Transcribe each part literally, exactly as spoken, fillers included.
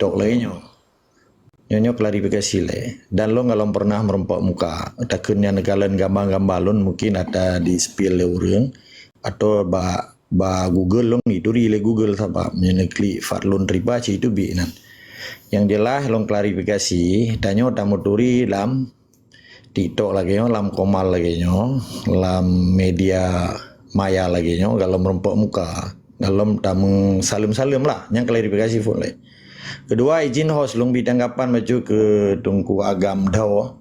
TikTok lagée nyoe. Nyoe, nyoe klarifikasi lé. Dan lôn galom pernah meureumpok muka. Takheun nyan kalon gamba-gamba lôn mungkin ata di-spill lé ureuëng atau ba, ba Google lôn ituri lé Google sabab meunyoe klik Fadlun Riba cit itu bik nan. Yang jelas lôn klarifikasi, tanyoe tameuturi lam TikTok lagée nyoe, lam komal lagée nyoe, lam media maya lagée nyoe, galom meureumpok muka, galom tameusaleuem-saleuem lah. Nyang klarifikasi phon lé. Kedua, izin host lôn bi tanggapan bacut keu Teungku Agam Dho.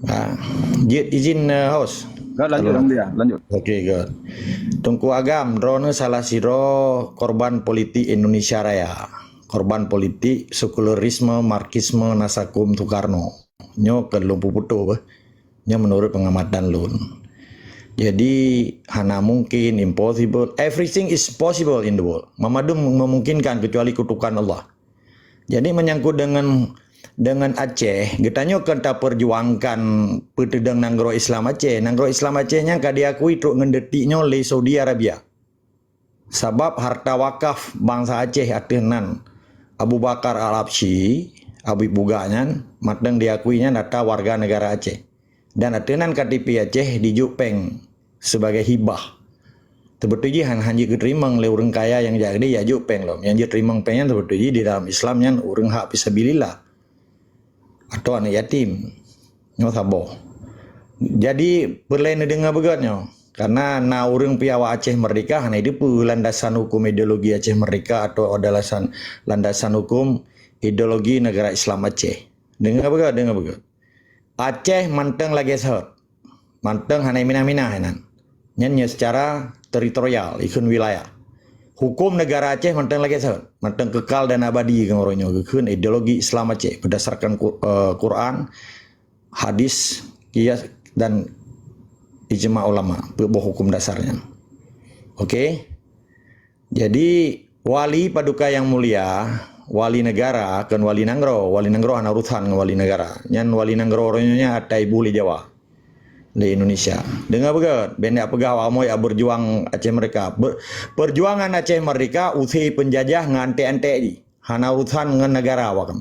Ha, jeuet izin, eh, host. Ka, lanjut, Alhamdulillah, lanjut. Okey, good. Teungku Agam, droeneuh salah sidroe korban politik Indonesia Raya. Korban politik sekularisme, marxisme, nasakum Soekarno. Nyoe keu lôn peuputoh beh. Nyoe menurut pengamatan lôn. Jadi, hana mungkin, impossible. Everything is possible in the world. Mamadum memungkinkan kecuali kutukan Allah. Jadi, menyangkut dengan, dengan Aceh, geutanyoe kan taperjuangkan peuteudong nanggroe Islam Aceh. Nanggroe Islam Aceh nyan ka diakui trok ngon detik nyoe lé Saudi Arabia. Sabab harta wakaf bansa Aceh ateueh nan Abu Bakar Al-Habsyi, Habib Buga nyan, mantong diakui nyan ata warga negara Aceh. Dan ateueh nan K T P Aceh dijok péng sebagai hibah. Teubeutôi jih han, han jeuet geuteurimong lé ureuëng kaya nyang jak keudeh, jak jok péng lom. Nyang jeuet teurimong péng nyan teubeutôi jih di dalam Islam nyan ureuëng hak fisabilillah. Atau aneuk yatim. Nyoe saboh. Jadi, peureulée neudeungoe beugét nyoe. Karena na ureuëng piawa Aceh Merdeka hana jiteupeue landasan hukum ideologi Aceh Merdeka atau landasan, landasan hukum ideologi negara Islam Aceh. Deungoe beugét, deungoe beugét. Aceh mantong lagée seuhet. Mantong hana minah-minah inan. Nyan nyoe secara teritorial, ikheun wilayah. Hukum negara Aceh mantong lagée seuhet, mantong kekal dan abadi keu uroe nyoe geukheun ideologi Islam Aceh berdasarkan Qur-, eh, Quran, hadis, qiyas dan ijma ulama, peuet boh hukum dasar nyan. Oke. Jadi, wali paduka yang mulia, wali negara, kon wali nanggroe, wali nanggroe hana urusan ngon wali negara. Nyan wali nanggroe uroe nyoe nyan ata ibu lé Jawa. Lé Indonesia. Deungoe beugét, bék neupeugah awak moe berjuang Aceh Merdeka. Be-, perjuangan Aceh Merdeka usé penjajah ngon antek-antek jih. Hana urusan ngon negara awak.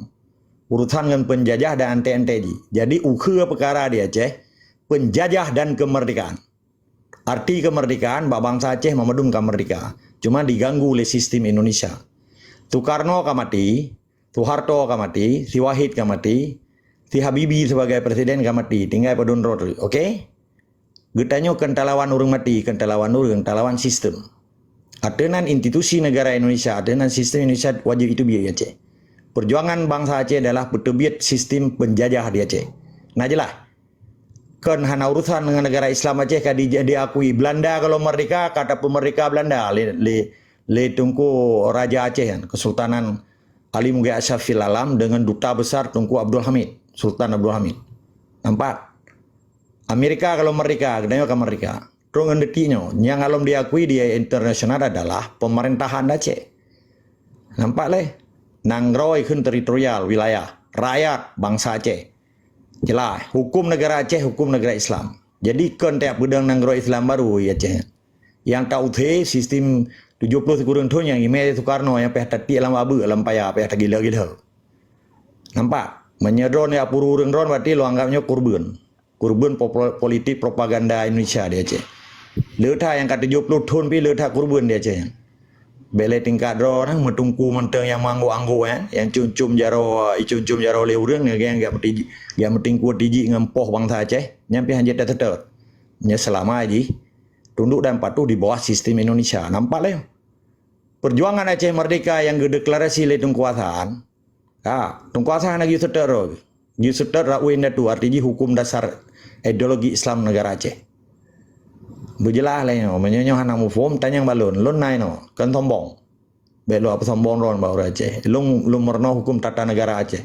Urusan ngon penjajah dan antek-antek jih. Jadi, ukeue peukara di Aceh, penjajah dan kemerdekaan. Arti kemerdekaan bak bansa Aceh meumandum ka merdeka. Cuma diganggu lé sistem Indonesia. Soekarno ka mati, Soeharto ka mati, si Wahid ka mati, si Habibie sebagai presiden ka mati. Tinggai padum droe teuk. Oke? Geutanyoe kon talawan ureuëng mati, kon talawan ureuëng, talawan sistem. Ateueh nan institusi negara Indonesia, ateueh nan sistem Indonesia wajéb jiteubiet di Aceh. Perjuangan bansa Aceh adalah peuteubiet sistem penjajah di Aceh. Nah, jeulaih. Kon hana urusan dengan negara Islam Aceh ka di-, diakui. Belanda kalau merdeka, ka tapeumerdeka Belanda lé, lé, lé Teungku Raja Aceh nyan, Kesultanan Ali Mughni Asyrafi Alam dengan Duta Besar Teungku Abdul Hamid, Sultan Abdul Hamid. Nampak? Amerika kalau merdeka, geutanyoe ka merdeka. Trok ngon detik nyoe, nyang alom diakui di internasional adalah pemerintahan Aceh. Nampak lé? Nanggroe ikheun teritorial, wilayah, rakyat, bansa Aceh. Jeulaih, hukum negara Aceh, hukum negara Islam. Jadi, kon tajak peudong nanggroe Islam baru di Aceh. Nyang tausé sistem tujoh ploh sikureueng thon nyang imé Soekarno nyang payah tatiek lam abeuek, lam paya, payah tagila-gila. Nampak? Meunyoe droeneuh jak puru ureuëng droeneuh, berarti lôn anggap nyoe kurban. Kurban po-, politik propaganda Indonesia di Aceh. Le that nyang ka tujoh ploh thon pih le that kurban di Aceh nyan. Bék lé tingkat droe nyan meuteungku mantong nyang meuanggô-anggô nyan, nyang cum-cum jaroe, icum-cum jaroe lé ureuëng, nyang geng gak meuti-, gak meutingku tijik ngon poh bansa Aceh, nyan pih hanjeuet taseutôt. Nyan seulama jih tunduk dan patuh di bawah sistem Indonesia. Nampak lé? Perjuangan Aceh Merdeka nyang geudeklarasi lé Teungku Hasan, ha, Teungku Hasan hana geuyue seutôt droe. Geuyue seutôt Ra'ui Indatu, arti jih hukum dasar ideologi Islam negara Aceh. Beujeulaih lé nyoe, meunyoe nyoe hana muphom, tanyong bak lôn, lôn na inoe, kon sombong. Bék lôn peusombong droe bak ureuëng Aceh. Lôn, lôn meurunoe hukum tata negara Aceh.